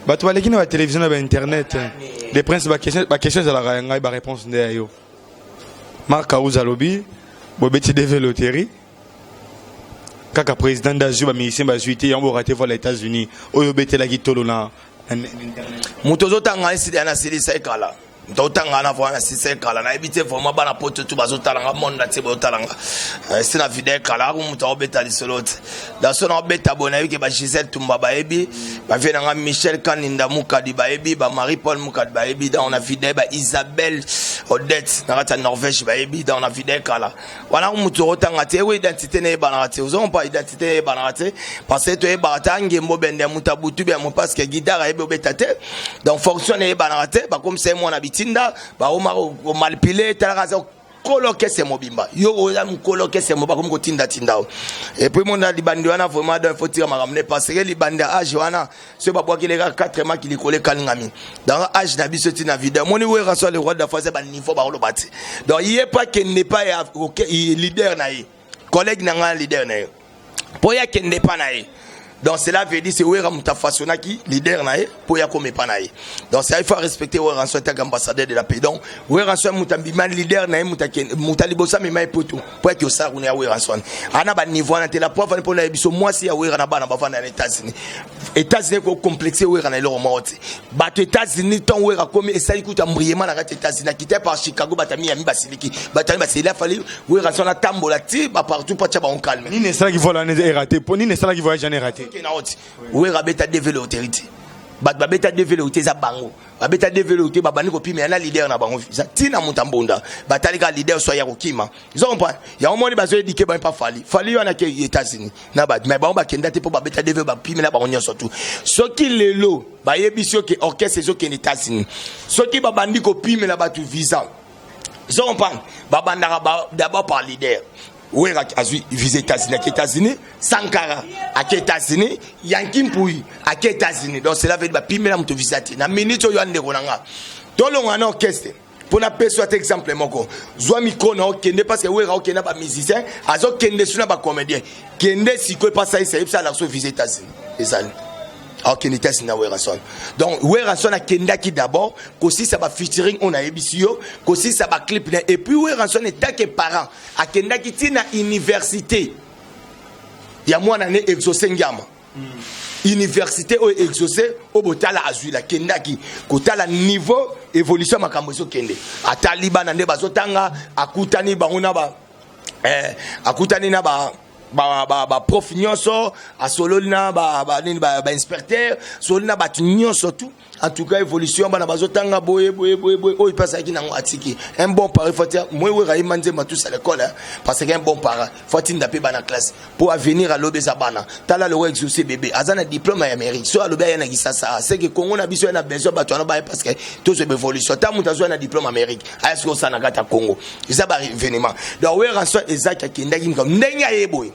Bato baleki na batélévision, na bainternet. Les Princes, baquestion ezalaka ya ngai, baréponse nde ya yo. Mark Aouz alobi bobeti DV loterie, kaka président nde azwi, bamusicien bazwi te, yango borater vol États-Unis oyo obetelaki tolo na Moto ozotanga esili ya nasilisa ekala, moto otanga na voa nasilisa ekala. Nayebi te vraiment, bana Poto tu bazotalanga, monde entier bazotalanga esi na video ekala. Ako moto aobeta lisolo te daso na obeta boye. Nayebi ke baGisele Tumba bayebi, bavie nanga Michel Kaninda Mukadi bayebi, baMarie Paul Mukadi bayebi. Donc na video ba Isabelle Odette na kati ya Norvège bayebi. Donc na video ekala wana, moto otanga te, ewo identité nayebanaka te. Ozompa identité nayebanaka te parce que toyebaka te angembo bende ya moto abutu bya mo, parce que guitare ayebi obeta te. Donc fonction nayebanaka te. Bakomisa ye mwana bitinda, baomaka komalpile. Talaka, aza kolo kese mobimba, yo oza mokolo kese mo, bakomi kotindatinda o. Et puis mona libandi wana vraiment. Donc faut tika makambo ne parce que libandi ya age wana, soki babwakeli kaka 4 maki likolo, ekalingami. Donc age na biso ntina video moni Wera so le roi de la fois, baniveau bakoloba te. Donc ye pa kende pa ya leader na ye, collègue na ngai, leader na ye, mpo ye akende pa na ye. Donc cela veut dire c'est Wera moto afaçonnaki leader na ye mpo ya koma epa na ye. Donc ça, il faut respecter Wera so etaka ambassadeur de la paix. Donc Wera so moto ambima leader na ye, moto aliboso amema ye Poto mpo yaki osala kuna ya Wera so ana baniveau wana te. La preuve wana, mpona ye biso mwasi ya Wera na bana bavanda na États-Unis. États-Unis ekocomplexe Wera na eloko moko te. Bato États-Unis, ntongo Wera komi, esali kuta mbriement na kati États-Unis. Akite par Chicago, bato ya Miami basiliki, bato ami basili. Afali Wera so natambola ti bapartout mpo atya bango calme. Nini esalaki vol wana eraté? Po nini esalaki voyage wana eraté? Na oti Wera abeta DV loterie te. Bato babeta DV loterie eza bango babeta DV loterie, babandi kopimela na leader na bango visa ntina moto ambonda. Batali kaka leader so ya kokima. Ozo comprendre? Yango moni bazoyedike bango mpa Fali. Fali wana ke États-Unis na bato, mais bango bakenda te mpo babeta DV, bapimela bango nyonso tu. Soki lelo bayebi soki orchestre ezokende États-Unis, soki babandi kopimela bato visa, ozo comprendre, babandaka d'abord par leader. Wera azwi visa États-Unis, ake États-Unis. Sankara ake États-Unis, Yanki Mpui ake États-Unis. Donc cela veut dire bapimela moto visa te na minute oyo. Andeko na nga, tolonga na orchestre. Mpo napesa ata exemple moko, zwa micro na okende, parce que Wera okende na bamusicien, azokende su na bacomédien. Kende sikoyo epasa esa, yebisa alakso visa États-Unis ezali, akende États-Unis na Werrason. Donc Werrason akendaki d'abord kosisa bafeaturing oyo nayebisi yo, kosisa baclip na. Et puis Werrason etake parent akendaki ntina université ya mwana ne Exaucé Ngiama, université oyo Exaucé oyo botala azwila. Akendaki kotala niveau évolution ya makambo ezokende, atali bana nde bazotanga, akutani bango na ba akutani na ba baprof nyonso, asololi na banini, bainspecteur, asololi na bato nyonso tout. En tout cas, évolution, bana bazotanga boye boye boye boye. Oyo mpe azalaki nango atiki. Un bon parent faut tia moi Wera yemba nzembo tous à l'école, hein, parce que un bon parent faut atinda mpe bana classe po avenir. Alobi eza bana, tala loko Exaucé bébé aza na diplôme ya Amérique. So alobi aya na Kisasa, c'est que Congo na biso ya na besoin bato wana baya, parce que tozwa évolution. Ta moto azwa na diplôme Amérique, aya soki osala na kati ya Congo, eza baévénement. Donc Werrason ezaki akendaki ndenge aye boye.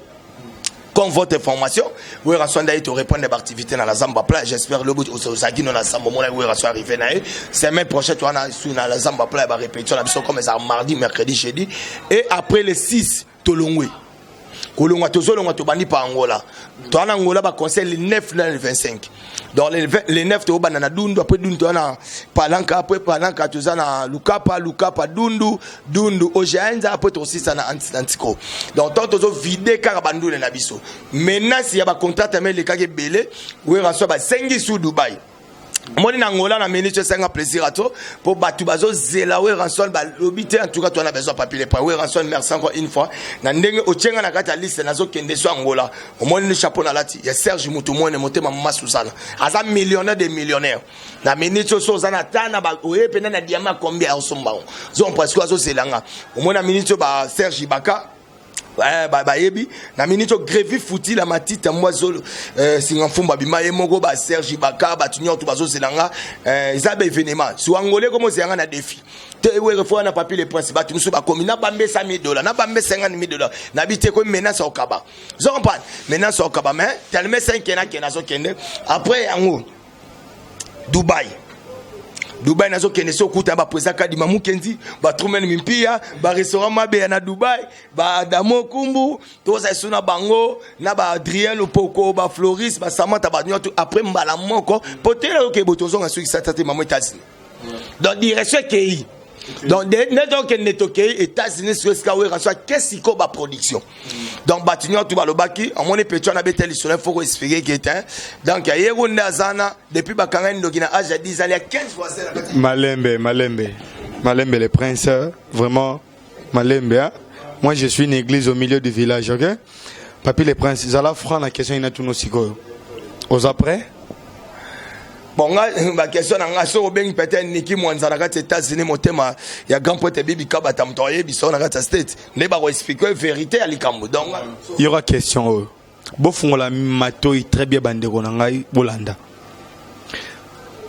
Comme votre formation, Werrason ndaye to répondre l'activité dans la Zamba Playa. J'espère le bout ozalaki no na Zamba, omona Werrason arrivé na ye. Semaine prochaine towana su na la Zamba Playa, barépétition na biso comme eza mardi, mercredi, jeudi. Et après le 6 tolongwe, kolongwa tozolongwa, tobandi pa Angola. Toza na Angola baconseil le 9 na le 25. Donc le 9 tobanda na Dundu, après Dundu toza na Palanka, après Palanka toza na Lukapa, Lukapa Dundu, Dundu Ogenza, après tosisa na Antiko. Donc tant tozovide kaka bandule na biso, menace ya bacontrat ame elekaki ebele. Wera so basengi su Dubai, omoni na Angola na minute esenga plaisir ato mpo bato bazozela Werrason, balobi te. En tout cas towana besoin papier le Werrason. Merci encore une fois na ndenge otienga na kati ya liste. Nazokende so Angola, omoni ni chapeau nalati ya Serge Mutu Mwene motema. Mama Susana aza millionnaire de millionnaire na minute oyo. So oza na ta na oye mpena na diamant combien aosombango zo, parce que azozelanga. Omoni na minute oyo ba Serge Ibaka bayebi na minute oyo Grevi Futila Matita mbwa zolo singa mfumba bima ye moko, ba Serge Baka, bato nyonso bazozelanga. Eza baévénement si Angolais komo ozelanga na défi te. Were fo wana Papi le Prince, bato mosusu bakomi na bambe 100 000 $, na bambe 50 000 $, nabi te komi menace okaba, ozo comprendre, menace okaba. Mais tellement 5 nakende, azokende après yango Dubai. Dubai nazokende so okuta baprésident Kadima Mukendi, batrumen mimpia, barestaurant mabeya na Dubai, baadamo kumbu, tozala so na bango na baadrien Lopoko, bafloris, basamata, banyonso. Après mbala moko po tela okebo, tozonga soki sata te mamo États-Unis. Donc direction ekei, donc nde tokende, tokei États-Unis siko esika Wera so ake sikoyo baproduction. Donc bato nyonso balobaki, omoni peto wana abeta lisolo, faut koexpliquer ke te. Donc ayeko nde aza na depuis bakanga ndoki na age ya 10 ans, ya 15 fois. Malembe, malembe, malembe les princes, vraiment malembe, hein? Moi je suis une église au milieu du village, ok. Papi les princes, zala franc na question ina tuno sikoyo. Oza prêt? Bon, nga baquestion na nga soki obengi peut-être Niki Mwanza na kati ya États-Unis, motema ya grand pote Bibi Kabata, moto ayebisa na kati ya state nde bakoexpliquer vérité ya likambo. Donc il y aura question oyo, bofungola matoi très bien, bandeko na ngai, bolanda.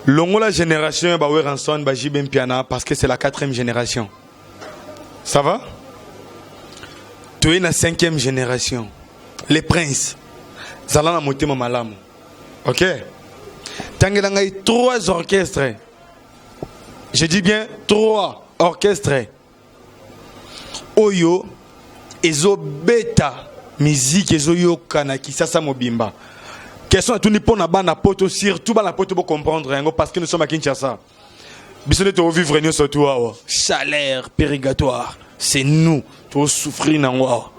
Longola génération ya baWerrason, baJB Mpiana, parce que c'est la quatrième génération. Ça va, toye na cinquième génération. Les princes, zala na motema malamu, ok. Tangela ngai trois orchestres, je dis bien trois orchestres oyo ezobeta musique ezoyokana Kisasa mobimba. Question atuni mpo na bana Poto, surtout bana Poto, bocomprendre yango, parce que nous sommes à Kinshasa. Biso nde tovivre nyonso tu awa, chaleur périgatoire, c'est nous tosouffrir nango awa.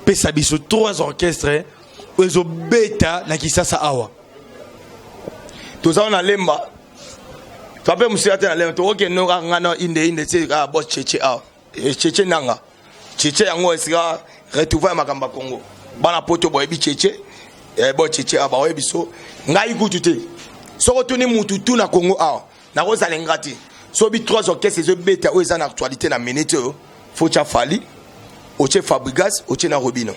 Pesa biso trois orchestres oyo ezobeta na Kisasa awa. Toza na Lemba, toa mpe mosika te na Lemba. Tokokende kaka nga na inde inde ti kaka bos cheche awa, cheche nanga cheche yango esika retrouva ya makambo ya Congo. Bana Poto boyebi cheche, bo cheche awa baoyebi so ngai kutu te. Soki otuni mutu tu na Congo awa, nakozala nga te. Soki trois orchestre ezobeta oyo eza na actualité na minute oyo, faut tia Fally, otie Fabregas, otie na Robino.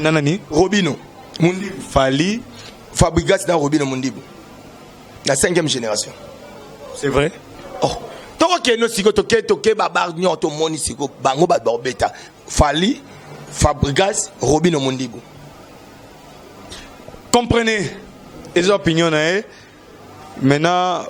Na nani? Robino Mundibu. Fally. Fabregas na Robino Mundibu na cinquième génération. C'est vrai? Oh, tokokende sikoyo, toke toke babar nyonso, tomoni sikoyo bango bato baobeta: Fally, Fabregas, Robino Mundibu. Comprenez, eza opinion na ye. Maintenant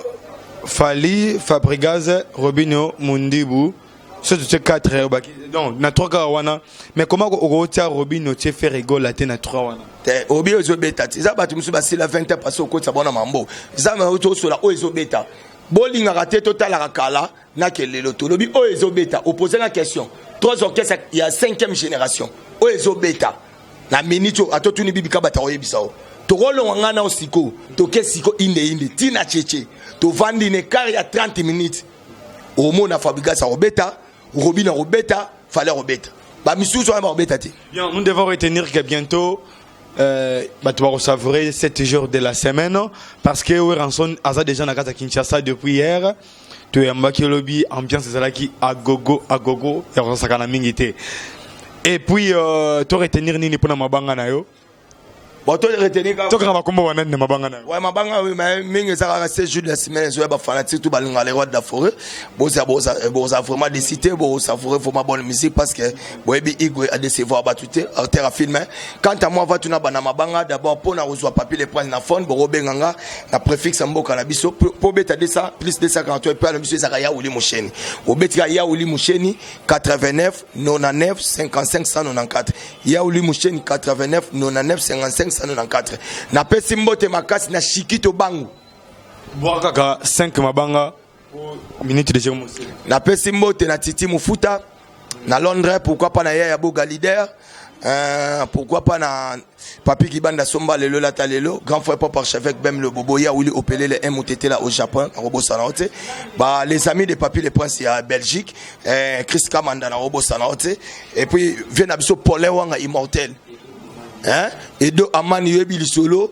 Fally, Fabregas, Robinho Mundibu, so totie 4 obaki donc na 3 kaka wana. Mais comment okotia Robinho, tie Ferre Gola te na 3 wana? Te, obi oyo ezobeta te. Eza bato mosusu basila 20 ans parce okotisa bona mambo. Eza tosola oyo ezobeta. Bolingaka te, totalaka kala nake lelo. Tolobi oyo ezobeta. Opose nga question, trois orchestres ya cinquième génération oyo ezobeta na minute oyo, atotuni bibika bato akoyebisa o. Tokolonga ngai nao sikoyo, toke siko inde inde ntina cheche, tovandi na écart ya 30 minutes, omona Fabregas akobeta, Robin akobeta, Fally akobeta, bamisusu wana bakobeta te. Bien, nous devons retenir que bientôt bato bakosavourer 7 jours de la semaine, parce que Werrason aza déjà na kati ya Kinshasa depuis hier. Toyambaki olobi ambiance ezalaki agogo agogo ya kosakana mingi te. Et puis to retenir nini mpona mabanga na yo? Bon, to retenir kaka Tokanga bakombo wana na mabanga na yo? Ouais, mabanga oyo, mais mingi eza kaka 7 jours de la semaine ezoya. Bafanatique tout balingaka le roi de la forêt, boza boza vraiment décité, bosavourer vraiment bonne musique, parce que boyebi Igwe adécevoir bato te, acteur ya film. Quant à moi, va tuna bana mabanga d'abord mpona kozwa Papier le Prince na phone. Bokobenga nga na préfixe ya mboka na biso po beta 200 plus 243 mpe na biso ezaka Yauli Musheni. Obetika Yauli Musheni 89 99 55 194, Yauli Musheni 89 99 55 194. Napesi mbote makasi na Shikito Bangu. Bwaka kaka 5 mabanga po minute déjà mosili. Napesi mbote na Titi Mufuta na Londres, pourquoi pas na Yaya Boga leader, pourquoi pas na Papi Kibanda Somba lelo lata lelo, grand frère papa archevêque Bem le Bobo ya Wili Opelele Mutetela au Japon, nakobosana te. Ba les amis de Papi le Prince ya Belgique, Chris Kamanda, nakobosana te. Et puis vie na biso Paulin Wanga immortel, hein, Edo Amani, yoyebi lisolo,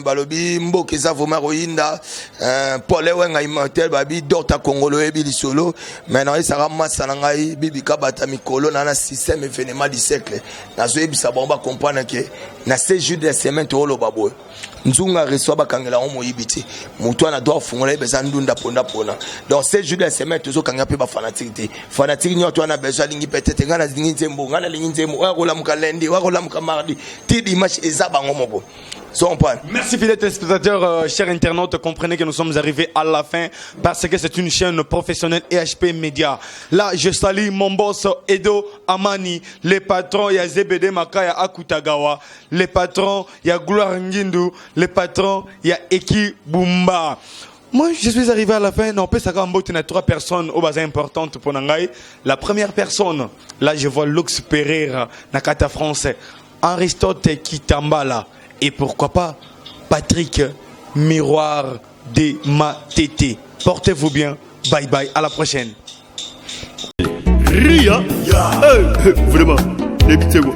balobi mboka eza vraiment koyinda. Paul Ewenga immortel, babi Dorta Congolo, oyebi lisolo. Mais naoyesaka masa na ngai bibika bata mikolo na système événement du siècle. Nazoyebisa bango bacomprendre ke na 7 jours de la semaine tooloba boye, nzunga reçoit bakangela yango moyibi te, moto wana doit afungola yeba eza ndunda ponda pona. Donc 7 jours de la semaine tozokanga mpe bafanatique te. Fanatique nyonso wana besoin alingi, peut-être ngai nalingi nzembo, ngai nalingi nzembo oyo akolamuka lundi, oyo akolamuka mardi ti dimanche, eza bango moko. So comprendre. Merci fidèles téléspectateurs, chers internautes, comprenez que nous sommes arrivés à la fin parce que c'est une chaîne professionnelle EHP Media. Là, je salue mon boss Edo Amani, les patrons, il y a ZBD Makaya Akutagawa, les patrons, il y a Gloire Ngindu, les patrons, il y a Eki Bumba. Moi, je suis arrivé à la fin. Non, ça a trois personnes oyo baza importantes pour na ngai. La première personne, là, je vois Lux Pereira, Nakata français, Aristote Kitambala, et pourquoi pas Patrick Miroir de Matete. Portez-vous bien. Bye bye. À la prochaine. Ria. Hey, vraiment, nayebi quoi.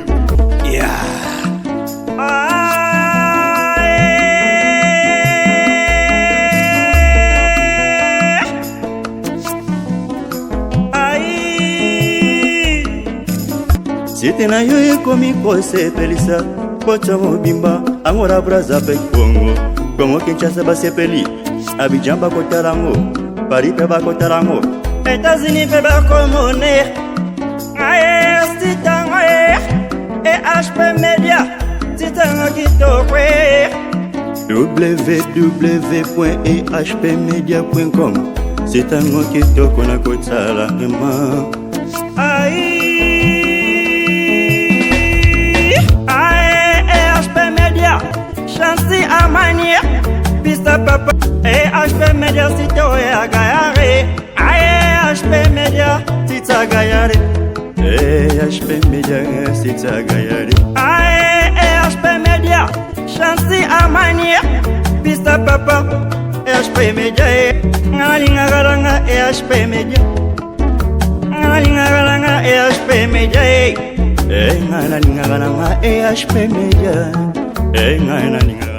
Yeah. Ai, site na yo ekomi kosepelisa poto mobimba. Angola, Braza mpe Kongo, Kongo Kinshasa basepeli, Abidjan bakotala yango, Paris mpe bakotala yango, États-Unis mpe bakomone. Ae sitango e EHP Media, sitango kitoko e www.ehpmedia.com, sitango kitoko na kotala ema. Ai ae EHP Media, Chansi Amani Pista Papa, EHP Media site oyo ya gayare. Ae EHP Media tita gayare. EHP Media site gayare. Ae EHP Media, Chansi Amani Pista Papa, EHP Media e nga nalingaka nanga EHP Media, nga nalingaka nanga EHP Media e. E nga nalingaka nanga EHP Media e, nga nalingaka.